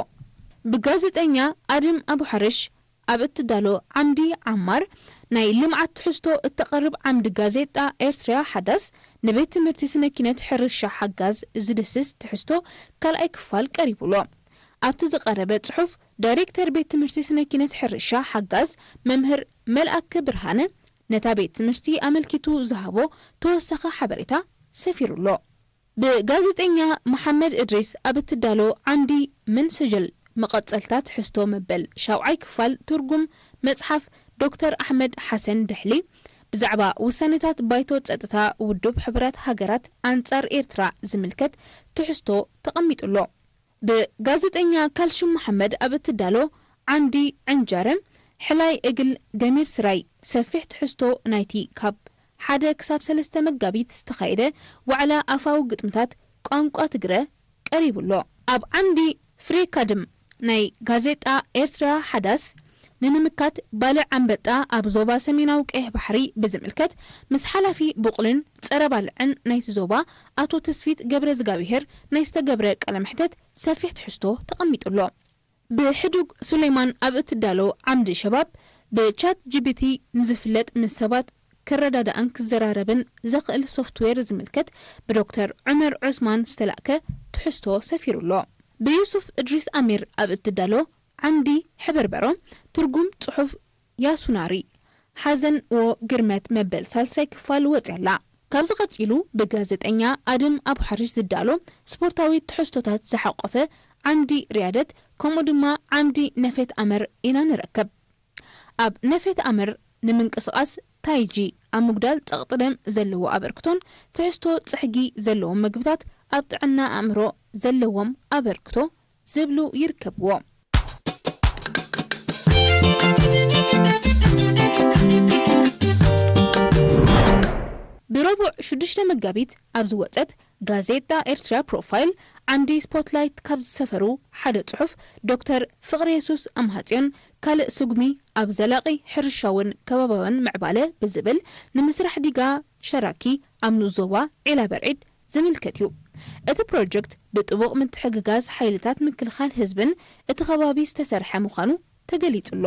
ብጋዜጠኛ ኣድም ኣቡሓርሽ ኣብ እትዳሎ ዓምዲ ዓማር ናይ ልምዓት ትሕዝቶ እተቐርብ ዓምዲ ጋዜጣ ኤርትርያ ሓዳስ ንቤት ትምህርቲ ስነ ኪነት ሕርሻ ሓጋዝ ዝድስስ ትሕዝቶ ካልኣይ ክፋል ቀሪቡ ኣሎ። ኣብቲ ዝቐረበ ጽሑፍ ዳይሬክተር ቤት ትምህርቲ ስነ ኪነት ሕርሻ ሓጋዝ መምህር መልኣከ ብርሃነ ነታ ቤት ትምህርቲ ኣመልኪቱ ዝሃቦ ተወሳኺ ሓበሬታ ሰፊሩ ኣሎ። ብጋዜጠኛ መሓመድ እድሪስ ኣብ እትዳሎ ዓምዲ ምን ስጅል መቐጸልታ ትሕዝቶ መበል ሻውዓይ ክፋል ትርጉም መጽሓፍ ዶክተር ኣሕመድ ሓሰን ድሕሊ ብዛዕባ ውሳኔታት ባይቶ ጸጥታ ውድብ ሕቡራት ሃገራት ኣንጻር ኤርትራ ዝምልከት ትሕዝቶ ተቐሚጡ ኣሎ። ብጋዜጠኛ ካልሹም መሓመድ ኣብ እትዳሎ ዓምዲ ዕንጀረ ሕላይ እግል ደሚር ስራይ ሰፊሕ ትሕዝቶ ናይቲ ካብ ሓደ ክሳብ ሰለስተ መጋቢት ዝተኻየደ ዋዕላ ኣፋዊ ግጥምታት ቋንቋ ትግረ ቀሪቡ ኣሎ። ኣብ ዓምዲ ፍሬ ካድም ናይ ጋዜጣ ኤርትራ ሓዳስ ንንምካት ባልዕ ኣንበጣ ኣብ ዞባ ሰሜናዊ ቀይሕ ባሕሪ ብዝምልከት ምስ ሓላፊ ቡቕልን ጸረ ባልዕን ናይቲ ዞባ ኣቶ ተስፊት ገብረ ዝጋብሄር ናይ ዝተገብረ ቃለ መሕተት ሰፊሕ ትሕዝቶ ተቐሚጡ ኣሎ። ብሕዱግ ሱሌማን ኣብ እትዳሎ ዓምዲ ሸባብ ብቻት ጂቢቲ ንዝፍለጥ ምስ ሰባት ክረዳዳእን ክዘራረብን ዘኽእል ሶፍትዌር ዝምልከት ብዶክተር ዑመር ዑስማን ዝተላእከ ትሕዝቶ ሰፊሩ ኣሎ። ብዩሱፍ እድሪስ ኣሚር ኣብ እትዳሎ ዓምዲ ሕበርበሮ ትርጉም ጽሑፍ ያሱናሪ ሓዘን ዎ ግርመት መበል ሳልሳይ ክፋል ወጽያ ኣላ። ካብዚ ቀጺሉ ብጋዜጠኛ ኣደም ኣቡ ሓሪሽ ዝዳሎ ስፖርታዊ ትሕዝቶታት ዝሓቆፈ ዓምዲ ርያደት ከምኡ ድማ ዓምዲ ነፌት ኣመር ኢና ንረክብ። ኣብ ነፌት ኣመር ንምንቅስቓስ ታይጂ ኣብ ምጉዳል ጸቕጢ ደም ዘለዎ ኣበርክቶን ትሕዝቶ ጽሕጊ ዘለዎም ምግብታት ኣብ ጥዕና ኣእምሮ ዘለዎም ኣበርክቶ ዝብሉ ይርከብዎ። ብረቡዕ ሽዱሽተ መጋቢት ኣብ ዝወጸት ጋዜጣ ኤርትራ ፕሮፋይል ዓምዲ ስፖትላይት ካብ ዝሰፈሩ ሓደ ጽሑፍ ዶክተር ፍቕረ የሱስ ኣምሃጽዮን ካልእ ስጉሚ ኣብ ዘላቒ ሕርሻውን ከባብያውን ምዕባለ ብዝብል ንምስራሕ ዲጋ ሸራኪ ኣብ ንኡስ ዞባ ዒላ በርዒድ ዝምልከት እዩ። እቲ ፕሮጀክት ብጥቡቕ ምትሕግጋዝ ሓይልታት ምክልኻል ህዝብን እቲ ከባቢ ዝተሰርሐ ምዃኑ ተገሊጹ ኣሎ።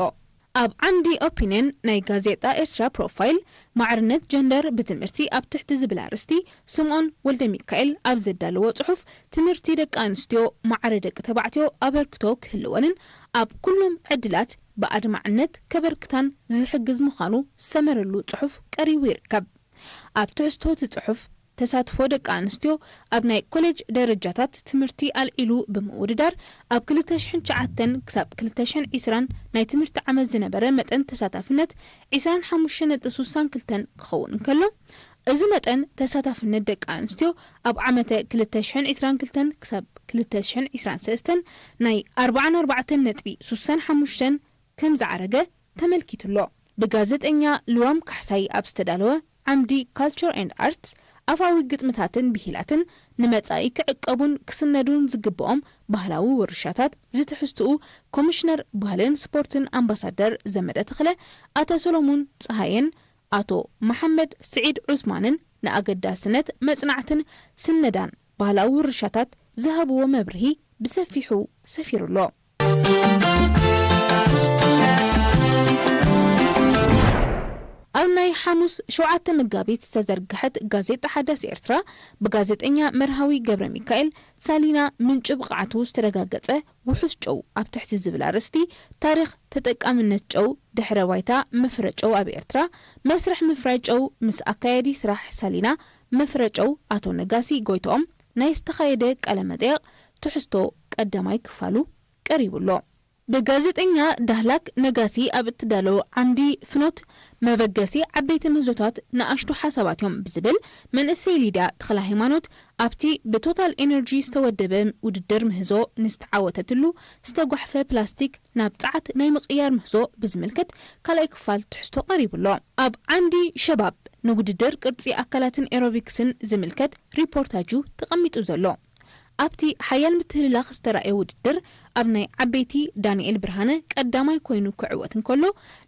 ኣብ ዓምዲ ኦፒንየን ናይ ጋዜጣ ኤርትራ ፕሮፋይል ማዕርነት ጀንደር ብትምህርቲ ኣብ ትሕቲ ዝብል ኣርእስቲ ስምዖን ወልደ ሚካኤል ኣብ ዘዳለዎ ጽሑፍ ትምህርቲ ደቂ ኣንስትዮ ማዕረ ደቂ ተባዕትዮ ኣበርክቶ ክህልወንን ኣብ ኩሎም ዕድላት ብኣድማዕነት ከበርክታን ዝሕግዝ ምዃኑ ዝሰመረሉ ጽሑፍ ቀሪቡ ይርከብ። ኣብ ትሕዝቶ እቲ ጽሑፍ ተሳትፎ ደቂ ኣንስትዮ ኣብ ናይ ኮሌጅ ደረጃታት ትምህርቲ ኣልዒሉ ብምውድዳር ኣብ ክልተ ሽሕን ትሽዓተን ክሳብ ክልተ ሽሕን ዕስራን ናይ ትምህርቲ ዓመት ዝነበረ መጠን ተሳታፍነት ዕስራን ሓሙሽተን ነጥቢ ስሳን ክልተን ክኸውን እንከሎ፣ እዚ መጠን ተሳታፍነት ደቂ ኣንስትዮ ኣብ ዓመተ ክልተ ሽሕን ዕስራን ክልተን ክሳብ ክልተ ሽሕን ዕስራን ሰለስተን ናይ ኣርባዓን ኣርባዕተን ነጥቢ ስሳን ሓሙሽተን ከም ዝዓረገ ተመልኪቱ ኣሎ። ብጋዜጠኛ ልዋም ካሕሳይ ኣብ ዝተዳለወ ዓምዲ ካልቸር ኤንድ ኣርትስ ኣፋዊ ግጥምታትን ብሂላትን ንመጻኢ ክዕቀቡን ክስነዱን ዝግብኦም ባህላዊ ውርሻታት ዝትሕዝትኡ ኮሚሽነር ባህልን ስፖርትን ኣምባሳደር ዘመደ ተኽለ፣ ኣቶ ሰሎሙን ጸሃየን ኣቶ መሓመድ ስዒድ ዑስማንን ንኣገዳስነት መጽናዕትን ስነዳን ባህላዊ ውርሻታት ዝሃብዎ መብርሂ ብሰፊሑ ሰፊሩ ኣሎ። ኣብ ናይ ሓሙስ ሸውዓተ መጋቢት ዝተዘርግሐት ጋዜጣ ሓዳስ ኤርትራ ብጋዜጠኛ መርሃዊ ገብረ ሚካኤል ሳሊና ምንጪ ብቕዓቱ ዝተረጋገጸ ውሑስ ጨው ኣብ ትሕቲ ዝብል ኣርእስቲ ታሪኽ ተጠቃምነት ጨው ድሕረ ባይታ መፍረ ጨው ኣብ ኤርትራ መስርሕ ምፍራይ ጨው ምስ ኣካያዲ ስራሕ ሳሊና መፍረ ጨው ኣቶ ነጋሲ ጎይትኦም ናይ ዝተኻየደ ቃለ መጠየቕ ትሕዝቶ ቀዳማይ ክፋሉ ቀሪቡ ኣሎ። ብጋዜጠኛ ዳህላክ ነጋሲ ኣብ እትዳሎ ዓምዲ ፍኖት መበገሲ ዓበይቲ ምህዞታት ንኣሽቱ ሓሳባት እዮም ብዝብል መንእሰይ ሊድያ ተኽለ ሃይማኖት ኣብቲ ብቶታል ኤነርጂ ዝተወደበ ውድድር ምህዞ ንዝተዓወተትሉ ዝተጓሕፈ ፕላስቲክ ናብ ጸዓት ናይ ምቕያር ምህዞ ብዝምልከት ካልኣይ ክፋል ትሕዝቶ ቀሪቡ ኣሎ። ኣብ ዓምዲ ሸባብ ንውድድር ቅርጺ ኣካላትን ኤሮቢክስን ዝምልከት ሪፖርታጁ ተቐሚጡ ዘሎ። ኣብቲ ሓያል ምትህልላኽ ዝተራእየ ውድድር ኣብ ናይ ዓበይቲ ዳንኤል ብርሃነ ቀዳማይ ኮይኑ ክዕወት እንከሎ፣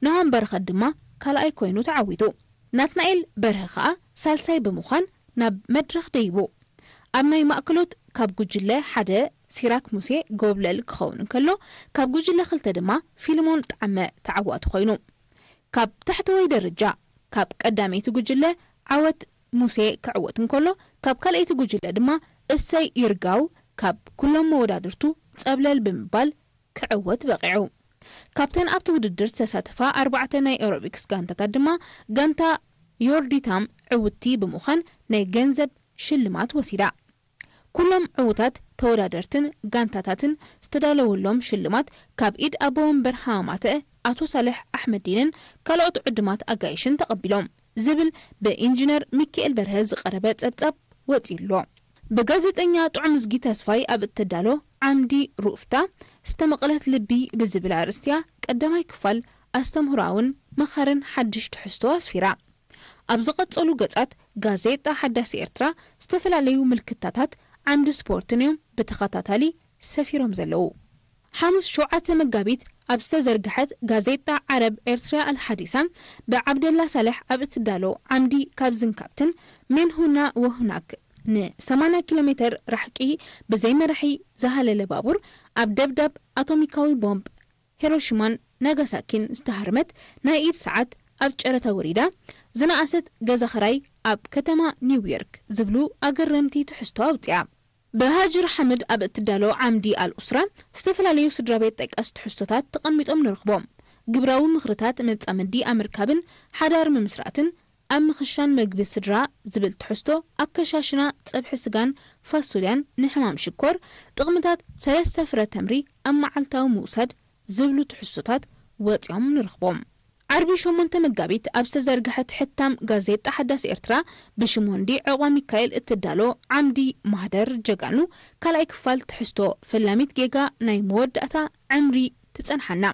ነዋም በረኸት ድማ ካልኣይ ኮይኑ ተዓዊቱ። ናትናኤል በርሀ ከኣ ሳልሳይ ብምዃን ናብ መድረኽ ደይቡ። ኣብ ናይ ማእከሎት ካብ ጉጅለ ሓደ ሲራክ ሙሴ ጎብለል ክኸውን እንከሎ፣ ካብ ጉጅለ ክልተ ድማ ፊልሞን ጣዕመ ተዓዋቲ ኮይኑ። ካብ ታሕተዋይ ደረጃ ካብ ቀዳመይቲ ጉጅለ ዓወት ሙሴ ክዕወት እንከሎ፣ ካብ ካልኣይቲ ጉጅለ ድማ እሰይ ይርጋው ካብ ኩሎም መወዳድርቱ ጸብለል ብምባል ክዕወት በቒዑ። ካብተን ኣብቲ ውድድር ዝተሳተፋ ኣርባዕተ ናይ ኤሮቢክስ ጋንታታት ድማ ጋንታ ዮርዲታም ዕውትቲ ብምዃን ናይ ገንዘብ ሽልማት ወሲዳ። ኩሎም ዕዉታት ተወዳደርትን ጋንታታትን ዝተዳለወሎም ሽልማት ካብ ኢድ ኣቦ ወንበር ሃማማተ ኣቶ ሳልሕ ኣሕመዲንን ካልኦት ዕዱማት ኣጋይሽን ተቐቢሎም ዝብል ብኢንጂነር ሚካኤል በርሀ ዝቐረበ ጸብጻብ ወጺሉ ኣሎ። ብጋዜጠኛ ጥዑምዝጊ ተስፋይ ኣብ እተዳሎ ዓምዲ ሩፍታ ዝተመቐለት ልቢ ብዝብል ኣርእስቲያ ቀዳማይ ክፋል ኣስተምህሮኣውን መኻርን ሓድሽ ትሕዝቶ ኣስፊራ። ኣብ ዝቐጸሉ ገጻት ጋዜጣ ሓዳስ ኤርትራ ዝተፈላለዩ ምልክታታት ዓምዲ ስፖርትን እዮም ብተኸታታሊ ሰፊሮም ዘለዉ። ሓሙስ ሸውዓተ መጋቢት ኣብ ዝተዘርግሐት ጋዜጣ ዓረብ ኤርትራ ኣልሓዲሳ ብዓብደላ ሳልሕ ኣብ እትዳሎ ዓምዲ ካብ ዝንካብትን ሜንሁና ወሁናክ ን ሰማንያ ኪሎ ሜትር ራሕቂ ብዘይ መራሒ ዝሃለለ ባቡር ኣብ ደብዳብ ኣቶሚካዊ ቦምብ ሄሮሺማን ናጋሳኪን ዝተሃርመት ናይ ኢድ ሰዓት ኣብ ጨረታ ወሪዳ ዝነኣሰት ገዛ ኽራይ ኣብ ከተማ ኒውዮርክ ዝብሉ ኣገረምቲ ትሕዝቶ ኣውፅኣ። ብሃጅር ሓምድ ኣብ እትዳሎ ዓምዲ ኣልኡስራ ዝተፈላለዩ ስድራ ቤት ጠቀስ ትሕዝቶታት ተቐሚጦም ንረኽቦም። ግብራዊ ምኽርታት መጻምዲ ኣብ ምርካብን ሓዳር ምምስራትን ኣብ ምኽሻን መግቢ ስድራ ዝብል ትሕዝቶ ኣከሻሽና ጸብሒ ስጋን ፋሶልያን ንሕማም ሽኮር ጥቕምታት ሰለስተ ፍረ ተምሪ ኣብ መዓልታዊ ምውሳድ ዝብሉ ትሕዝቶታት ወጺኦም ንረኽቦም። ዓርቢ ሸሞንተ መጋቢት ኣብ ዝተዘርግሐት ሕታም ጋዜጣ ሓዳስ ኤርትራ ብሽሞንዲ ዕቑባ ሚካኤል እትዳሎ ዓምዲ ማህደር ጀጋኑ ካልኣይ ክፋል ትሕዝቶ ፈላሚት ጌጋ ናይ መወዳእታ ዕምሪ ትጸንሓና።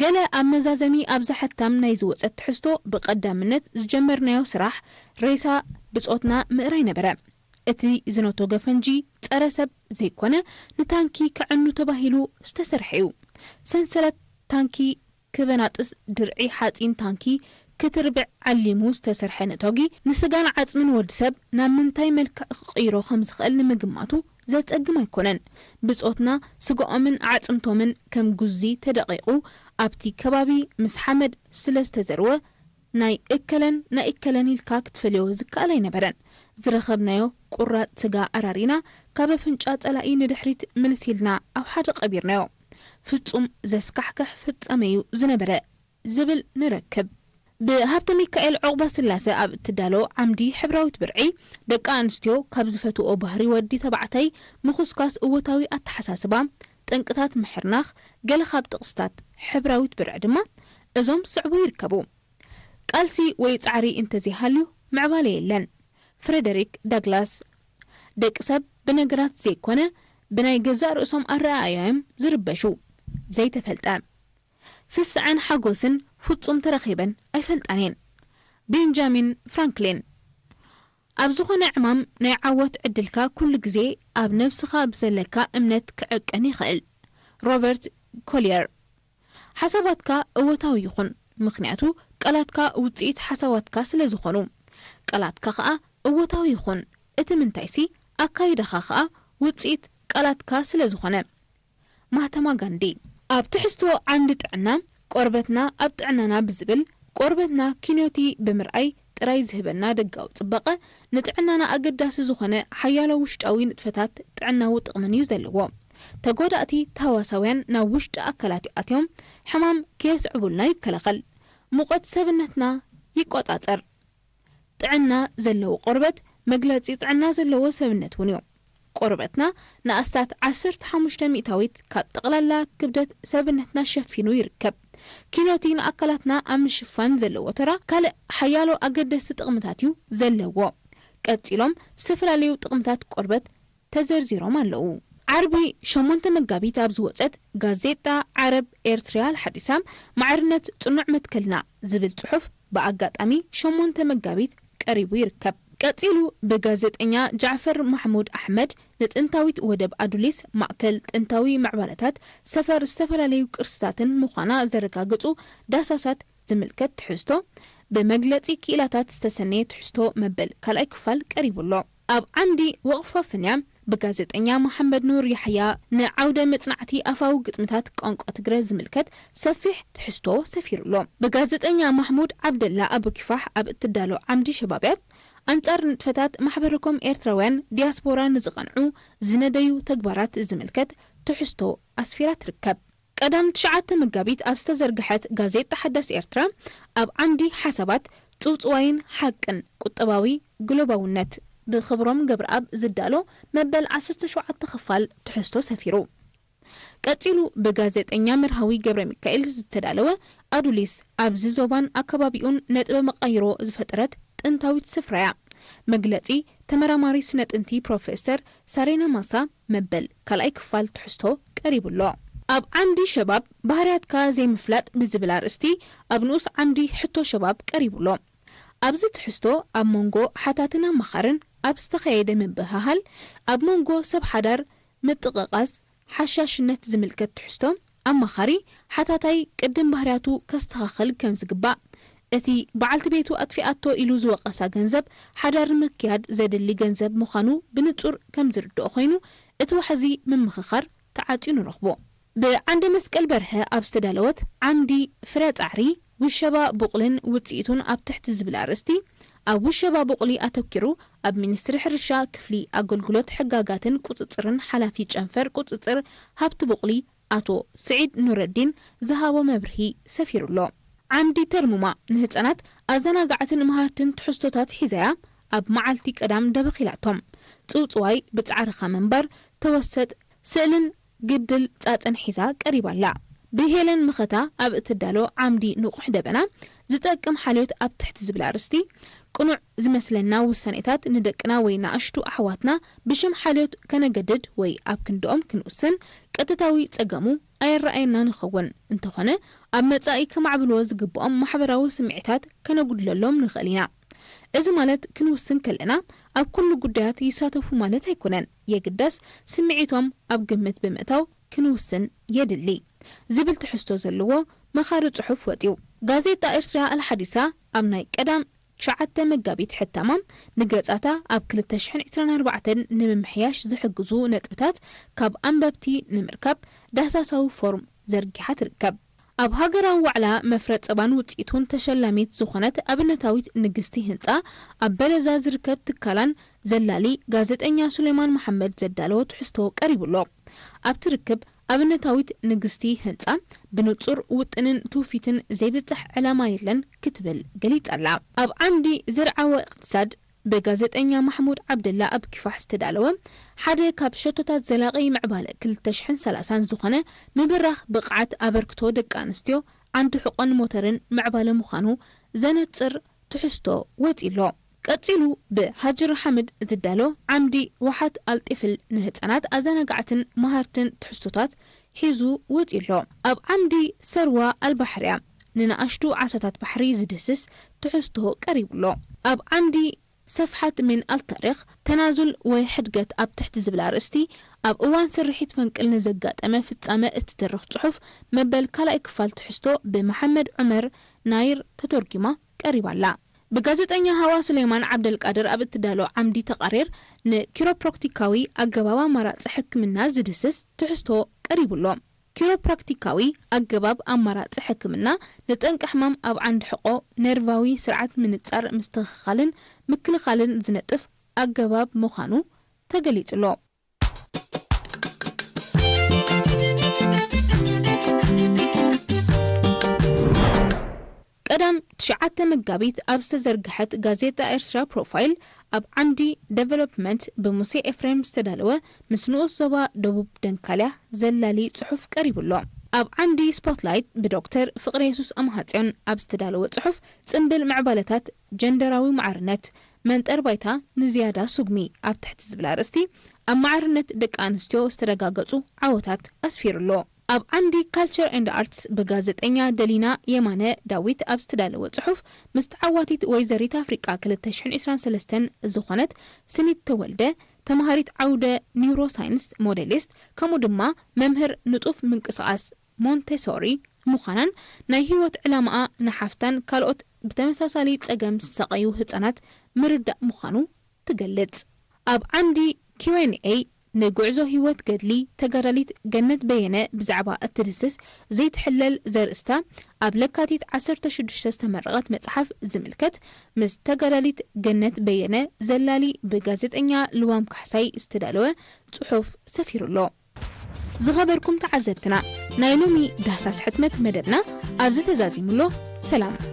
ገለ ኣብ መዛዘሚ ኣብዛ ሕታም ናይ ዝወጸት ትሕዝቶ ብቐዳምነት ዝጀመርናዮ ስራሕ ሬሳ ብጾትና ምእራይ ነበረ። እቲ ዝነቶገ ፈንጂ ጸረ ሰብ ዘይኮነ ንታንኪ ከዕኑ ተባሂሉ ዝተሰርሐ እዩ። ሰንሰለት ታንኪ ክበናጥስ ድርዒ ሓጺን ታንኪ ክትርብዕ ዓሊሙ ዝተሰርሐ ነቶጊ ንስጋን ዓጽምን ወዲ ሰብ ናብ ምንታይ መልክዕ ክቕይሮ ከም ዝኽእል ንምግማቱ ዘጸግም ኣይኮነን። ብጾትና ስጋኦምን ኣዕጽምቶምን ከም ጉዚ ተደቒቑ ኣብቲ ከባቢ ምስ ሓመድ ስለ ዝተዘርወ ናይ እከለን ናይ እከለን ኢልካ ክትፈልዮ ዝከኣል ኣይነበረን። ዝረኸብናዮ ቁራጽ ስጋ ኣራሪና ካብ ኣፍንጫ ጸላኢ ንድሕሪት ምልስ ኢልና ኣብ ሓደ ቀቢርናዮ። ፍጹም ዘስካሕክሕ ፍጻመ እዩ ዝነበረ ዝብል ንረክብ። ብሃብተ ሚካኤል ዑቕባ ስላሰ ኣብ እትዳሎ ዓምዲ ሕብራዊት ብርዒ ደቂ ኣንስትዮ ካብ ዝፈትዎ ባህሪ ወዲ ተባዕታይ ምኹስኳስ እወታዊ ኣተሓሳስባ፣ ጠንቅታት ምሕርናኽ ገለ ካብ ጥቕስታት ሕብራዊት ብርዒ ድማ እዞም ዝስዕቡ ይርከቡ። ቃልሲ ወይ ጻዕሪ እንተዘይሃልዩ ምዕባለ የለን። ፍሬደሪክ ዳግላስ። ደቂ ሰብ ብነገራት ዘይኮነ ብናይ ገዛእ ርእሶም ኣረኣእያ እዮም ዝርበሹ። ዘይተፈልጠ። ስስዐን ሓጎስን ፍጹም ተራኺበን ኣይፈልጣን እየን። ቤንጃሚን ፍራንክሊን። ኣብ ዝኾነ ዕማም ናይ ዓወት ዕድልካ ኩሉ ግዜ ኣብ ነብስኻ ብዘለካ እምነት ክዕቀን ይኽእል። ሮበርት ኮልየር። ሓሳባትካ እወታዊ ይኹን፣ ምኽንያቱ ቃላትካ ውጽኢት ሓሳባትካ ስለ ዝኾኑ። ቃላትካ ኸኣ እወታዊ ይኹን፣ እቲ ምንታይሲ ኣካይዳኻ ኸኣ ውጽኢት ቃላትካ ስለ ዝኾነ። ማህተማ ጋንዲ። ኣብ ትሕዝቶ ዓንዲ ጥዕና፣ ቆርበትና ኣብ ጥዕናና ብዝብል፣ ቆርበትና ኪኖቲ ብምርኣይ ጥራይ ዝህበና ደጋዊ ጽባቐ፣ ንጥዕናና ኣገዳሲ ዝኾነ ሓያሎ ውሽጣዊ ንጥፈታት ጥዕናዊ ጥቕምን እዩ ዘለዎ። ተጓዳእቲ ተህዋሳውያን ናብ ውሽጢ ኣካላት ኣትዮም ሕማም ከየስዕቡልና ይከላኸል። ሙቐት ሰብነትና ይቆጻጸር። ጥዕና ዘለዎ ቆርበት መግለጺ ጥዕና ዘለዎ ሰብነት እውን እዩ። ቆርበትና ንኣስታት ዓሰርተ ሓሙሽተ ሚእታዊት ካብ ጠቕላላ ክብደት ሰብነትና ሸፊኑ ይርከብ። ኪኖቲ ንኣካላትና ኣብ ምሽፋን ዘለዎ ተራ ካልእ ሓያሎ ኣገደስቲ ጥቕምታት እዩ ዘለዎ። ቀጺሎም ዝተፈላለዩ ጥቕምታት ቆርበት ተዘርዚሮም ኣለዉ። ዓርቢ ሸሞንተ መጋቢት ኣብ ዝወጸት ጋዜጣ ዓረብ ኤርትርያ ኣልሓዲሳ ማዕርነት ጽኑዕ መትከልና ዝብል ጽሑፍ ብኣጋጣሚ ሸሞንተ መጋቢት ቀሪቡ ይርከብ። ቀጺሉ ብጋዜጠኛ ጃዕፈር ማሕሙድ ኣሕመድ ንጥንታዊት ወደብ ኣዱሊስ ማእከል ጥንታዊ ምዕባለታት ሰፈር ዝተፈላለዩ ቅርስታትን ምዃና ዘረጋግጹ ዳሳሳት ዝምልከት ትሕዝቶ ብመግለጺ ክኢላታት ዝተሰነየ ትሕዝቶ መበል ካልኣይ ክፋል ቀሪቡ ኣሎ። ኣብ ዓምዲ ወቕፋፍንያ ብጋዜጠኛ መሓመድ ኑር ያሕያ ንዓውደ መጽናዕቲ ኣፋዊ ግጥምታት ቋንቋ ትግረ ዝምልከት ሰፊሕ ትሕዝቶ ሰፊሩ ኣሎ። ብጋዜጠኛ ማሕሙድ ዓብደላ ኣቡኪፋሕ ኣብ እትዳሎ ዓምዲ ሸባብያት ኣንጻር ንጥፈታት ማሕበረኮም ኤርትራውያን ዲያስፖራ ንዝቐንዑ ዝነደዩ ተግባራት ዝምልከት ትሕዝቶ ኣስፊራ ትርከብ። ቀዳም ትሽዓተ መጋቢት ኣብ ዝተዘርግሐት ጋዜጣ ሓዳስ ኤርትራ ኣብ ዓምዲ ሓሳባት ጽውጽዋይን ሓቅን ቁጠባዊ ግሎባውነት ብክብሮም ገብረኣብ ዝዳሎ መበል ዓሰርተ ሸውዓተ ክፋል ትሕዝቶ ሰፊሩ። ቀጺሉ ብጋዜጠኛ መርሃዊ ገብረ ሚካኤል ዝተዳለወ ኣዱሊስ ኣብዚ ዞባን ኣከባቢኡን ነጥበ መቓይሮ ዝፈጠረት ጥንታዊት ስፍራ እያ። መግለጺ ተመራማሪ ስነ ጥንቲ ፕሮፌሰር ሳሬና ማሳ መበል ካልኣይ ክፋል ትሕዝቶ ቀሪቡ ኣሎ። ኣብ ዓምዲ ሸባብ ባህርያትካ ዘይምፍላጥ ብዝብል ኣርእስቲ ኣብ ንኡስ ዓምዲ ሕቶ ሸባብ ቀሪቡ ኣሎ። ኣብዚ ትሕዝቶ ኣብ መንጎ ሓታትን ኣማኻርን ኣብ ዝተኻየደ ምብህሃል ኣብ መንጎ ሰብ ሓዳር ምጥቕቓስ ሓሻሽነት ዝምልከት ትሕዝቶ ኣማኻሪ ሓታታይ ቅድም ባህርያቱ ከስተኻኽል ከም ዝግባእ፣ እቲ በዓልቲ ቤቱ ኣጥፊኣቶ ኢሉ ዝወቐሳ ገንዘብ ሓዳር ንምክያድ ዘድሊ ገንዘብ ምዃኑ ብንጹር ከም ዝርድኦ ኮይኑ፣ እቲ ዋሕዚ ምምኽኻር ተዓጽዩ ንረኽቦ። ብዓንደ መስቀል በርሀ ኣብ ዝተዳለወት ዓምዲ ፍረ ጻዕሪ ውሸባ ቡቕልን ውጽኢቱን ኣብ ትሕቲ ዝብል ኣርእስቲ፣ ኣብ ውሸባ ቡቕሊ ኣተኪሩ ኣብ ሚኒስትሪ ሕርሻ ክፍሊ ኣገልግሎት ሕጋጋትን ቁጽጽርን ሓላፊ ጨንፈር ቁጽጽር ሃብቲ ቡቕሊ ኣቶ ስዒድ ኑረዲን ዝሃቦ መብርሂ ሰፊሩ ኣሎ። ዓምዲ ተርሙማ ንህጻናት ኣዘናጋዕትን መሃርትን ትሕዝቶታት ሒዛያ ኣብ መዓልቲ ቀዳም ደበኺላቶም። ጽውጽዋይ ብጻዕርኻ ምንባር፣ ተወሰጥ፣ ስእልን ግድል ጻጸን ሒዛ ቀሪባ ኣላ። ብሄለን መኸታ ኣብ እትዳሎ ዓምዲ ንቑሕ ደበና ዝጠቅም ሓልዮት ኣብ ትሕቲ ዝብል ኣርእስቲ፣ ቅኑዕ ዝመስለና ውሳኔታት ንደቅና ወይ ንኣሽቱ ኣሕዋትና ብሽም ሓልዮት ከነገድድ ወይ ኣብ ክንድኦም ክንውስን ቀጥታዊ ጸገሙ ኣየረኣየና ንኸውን። እንተኾነ ኣብ መጻኢ ከማዕብልዎ ዝግብኦም ማሕበራዊ ስምዒታት ከነጉድለሎም ንኽእል ኢና። እዚ ማለት ክንውስን ከለና ኣብ ኩሉ ጉዳያት ይሳተፉ ማለት ኣይኮነን። የግዳስ ስምዒቶም ኣብ ግምት ብምእታው ክንውስን የድሊ ዝብል ትሕዝቶ ዘለዎ መኻሪ ጽሑፍ ወጺኡ። ጋዜጣ ኤርትራ ኣልሓዲሳ ኣብ ናይ ቀዳም ትሽዓተ መጋቢት ሕታማ ንገጻታ ኣብ ክልተ ሽሕን ዕስራን ኣርባዕተን ንምምሕያሽ ዝሕግዙ ነጥብታት ካብ ኣንበብቲ ንምርካብ ዳህሳሳዊ ፎርም ዘርጊሓ ትርከብ። ኣብ ሃገራዊ ዋዕላ መፍረ ጸባን ውጽኢቱን ተሸላሚት ዝኾነት ኣብነታዊት ንግስቲ ህንጻ ኣብ በለዛ ዝርከብ ትካላን ዘላሊ ጋዜጠኛ ሱሌማን መሓመድ ዘዳለዎ ትሕዝቶ ቀሪቡ ኣሎ። ኣብቲ ርክብ ኣብነታዊት ንግስቲ ህንጻ ብንጹር ውጥንን ትውፊትን ዘይብጻሕ ዕላማ የለን ክትብል ገሊጻ ኣላ። ኣብ ዓምዲ ዘርዓዊ እቅትሳድ ብጋዜጠኛ ማሕሙድ ዓብደላ ኣብ ኪፋሕ ዝተዳለወ ሓደ ካብ ሸቶታት ዘላቒ ምዕባለ ክልተ ሽሕን ሰላሳን ዝኾነ ምብራኽ ብቕዓት ኣበርክቶ ደቂ ኣንስትዮ ዓንዲ ሕቆን ሞተርን ምዕባለ ምዃኑ ዘነጽር ትሕዝቶ ወጺ ኣሎ። ቀጺሉ ብሃጅር ሓምድ ዝዳሎ ዓምዲ ዋሓት ኣልጢፍል ንህጻናት ኣዘናጋዕትን መሃርትን ትሕዝቶታት ሒዙ ወጺ ኣሎ። ኣብ ዓምዲ ሰርዋ ኣልባሕርያ ንንኣሽቱ ዓሳታት ባሕሪ ዝድህስስ ትሕዝቶ ቀሪቡ ኣሎ። ኣብ ዓምዲ ሰፍሓት ምን ኣልታሪኽ ተናዙል ወይ ሕድገት ኣብ ትሕቲ ዝብል ኣርእስቲ፣ ኣብ እዋን ስርሒት ፈንቅል ንዘጋጠመ ፍጻመ እትትርኽ ጽሑፍ መበል ካልኣይ ክፋል ትሕዝቶ ብመሓመድ ዑመር ናይር ተተርጒማ ቀሪባ ኣላ። ብጋዜጠኛ ሃዋ ሱሌማን ዓብደልቃድር ኣብ እትዳሎ ዓምዲ ተቓሪር ንኪሮፕራክቲካዊ ኣገባብ ኣማራጺ ሕክምና ዝድስስ ትሕዝቶ ቀሪቡ ኣሎ። ኪሮፕራክቲካዊ ኣገባብ ኣማራጺ ሕክምና ንጠንቂ ሕማም ኣብ ዓንዲ ሕቆ ነርቫዊ ስርዓት ምንጻር ምስትኽኻልን ምክልኻልን ዝነጥፍ ኣገባብ ምዃኑ ተገሊጹ ኣሎ። ቀዳም ትሽዓተ መጋቢት ኣብ ዝተዘርግሐት ጋዜጣ ኤርትራ ፕሮፋይል ኣብ ዓምዲ ዴቨሎፕመንት ብሙሴ ኤፍሬም ዝተዳለወ ምስ ንኡስ ዞባ ደቡብ ደንካልያ ዘላሊ ጽሑፍ ቀሪቡ ኣሎ። ኣብ ዓምዲ ስፖትላይት ብዶክተር ፍቕረ የሱስ ኣምሃጽዮን ኣብ ዝተዳለወ ጽሑፍ ጽምብል ምዕባለታት ጀንደራዊ ማዕርነት መንጠር ባይታ ንዝያዳ ስጉሚ ኣብ ትሕቲ ዝብል ኣርእስቲ ኣብ ማዕርነት ደቂ ኣንስትዮ ዝተረጋገጹ ዓወታት ኣስፊሩ ኣሎ። ኣብ ዓምዲ ካልቸር ኤንድ ኣርትስ ብጋዜጠኛ ደሊና የማነ ዳዊት ኣብ ዝተዳለወ ጽሑፍ ምስ ተዓዋቲት ወይዘሪት ኣፍሪቃ ክልተ ሽሕን ዕስራን ሰለስተን ዝኾነት ስኒት ተወልደ ተምሃሪት ዓውደ ኒውሮሳይንስ ሞዴሊስት ከምኡ ድማ መምህር ንጡፍ ምንቅስቓስ ሞንቴሶሪ ምዃናን ናይ ህይወት ዕላማኣ ንሓፍታን ካልኦት ብተመሳሳሊ ጸገም ዝሳቐዩ ህጻናት ምርዳእ ምዃኑ ትገልጽ። ኣብ ዓምዲ ኪው ኤን ኤ ንጉዕዞ ህይወት ገድሊ ተጋዳሊት ገነት በየነ ብዛዕባ እትድስስ ዘይትሕለል ዘርእስታ ኣብ ለካቲት ዓሰርተ ሽዱሽተ ዝተመረቐት መጽሓፍ ዝምልከት ምስ ተጋዳሊት ገነት በየነ ዘላሊ ብጋዜጠኛ ልዋም ካሕሳይ ዝተዳለወ ጽሑፍ ሰፊሩ ኣሎ። ዝኸበርኩም ተዓዘብትና፣ ናይ ሎሚ ዳህሳስ ሕትመት መደብና ኣብዚ ተዛዚሙ ኣሎ። ሰላም።